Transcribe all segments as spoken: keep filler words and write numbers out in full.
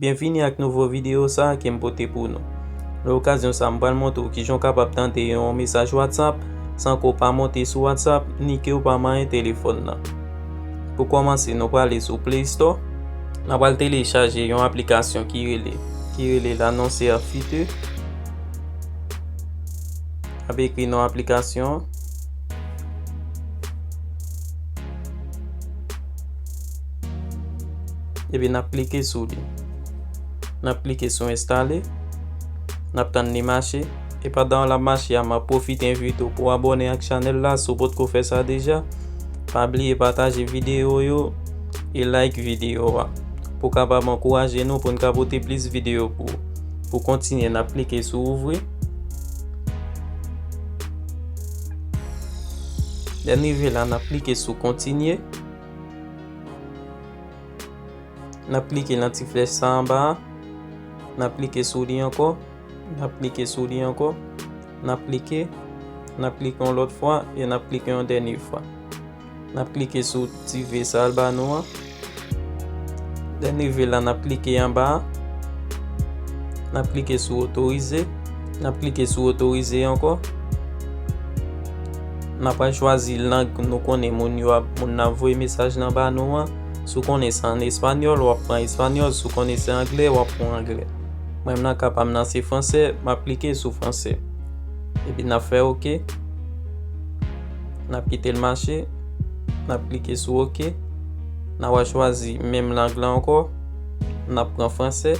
Byenvini ak nouvo videyo sa a ke m pote pou nou. Nan okazyon sa a, m pral montre w kijan w kapab tande yon mesaj WhatsApp san ke w pa monte sou WhatsApp, ni ke w pa manyen telefòn nan. Pou kòmanse, nou prale sou Play Store. N a pral telechaje yon aplikasyon ki rele, ki rele L'Annonceur Futur. N ap ekri non aplikasyon an. Epi n ap klike sou li. N ap klike sou enstale. N ap tann li mache. E pandan l ap mache a, m ap pwofite envite w pou w abòne ak chanèl la si w potko fè sa deja. Pa bliye pataje videyo yo e like videyo a pou w kapab ankouraje nou pou n ka pote plis videyo pou ou. Pou kontinye, n ap klike sou ouvri. Lè n rive la, n ap klike sou kontinye. N ap klike nan ti flèch sa anba a. N ap klike sou li ankò. N ap klike sou li ankò. N ap klike. N ap klike yon lòt fwa e n ap klike yon dènye fwa. N ap klike sou ti V sa l ba nou an. Lè n rive la, n ap klike anba a. N ap klike sou otorize. N ap klike sou otorize ankò. N ap pral chwazi lang nou konnen moun yo ap, moun nan ap voye mesaj nan ba nou an. Si w konnen se an espanyòl, w ap pran espanyòl. Si w konnen se anglè, w ap pran anglè. Mwen, nan ka pa m nan se fransè, m ap klike sou fransè. Epi n ap fè oke. N ap kite l mache. N ap klike sou oke. N a pral chwazi menm lang lan ankò. N ap pran fransè.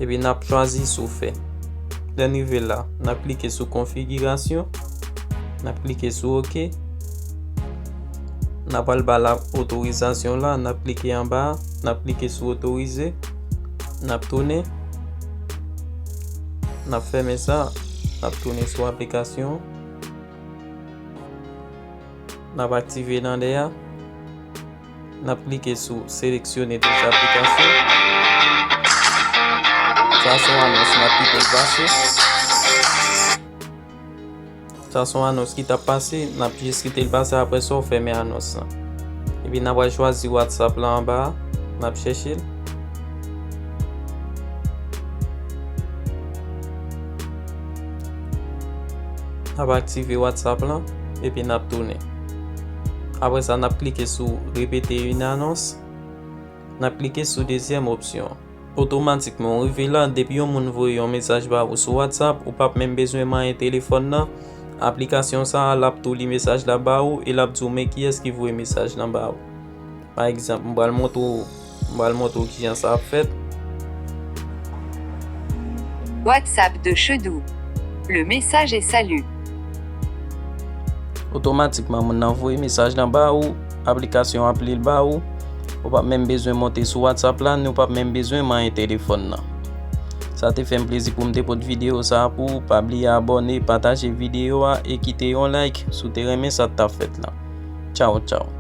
Epi n ap chwazi sou fen. Lè n rive la, n ap klike sou konfigirasyon. N ap klike sou oke. N ap al ba l otorizasyon la, n ap klike anba a, n ap klike sou otorize. N ap tounen. N ap fèmen sa, n ap tounen sou aplikasyon. N ap aktive l anlè a. N ap klike sou seleksyone de aplikasyon. Sa se yon anons, n ap kite l pase. Sa se yon anons ki t ap pase, n ap jis kite l pase, apre sa w fèmen anons lan. Epi n ap al chwazi WhatsApp la anba a, n ap chèche l. N ap aktive WhatsApp lan, epi n ap tounen. Apre sa, n ap klike sou repete une annonce. N ap klike sou dezyèm opsyon. Otomatikman, w rive la, depi yon moun voye yon mesaj ba ou sou WhatsApp, ou p ap menm bezwen manyen telefòn nan. Aplikasyon sa a, l ap tou li mesaj la ba ou e l ap di w men kiyès ki voye mesaj lan ba ou. Pa egzanp, m pral montre w, m pral montre w kijan sa ap fèt. WhatsApp de Chedou. Le message est salut. Otomatikman, moun nan voye mesaj lan ba ou, aplikasyon an ap li l ba ou. Ou p ap menm bezwen monte sou WhatsApp la, ni w p ap menm bezwen manyen telefòn nan. Sa te fè m plezi pou m te pote videyo sa a pou ou. Pa bliye abòne, pataje videyo a e kite yon like si w te renmen sa k t ap fèt la. Tchaw, tchaw.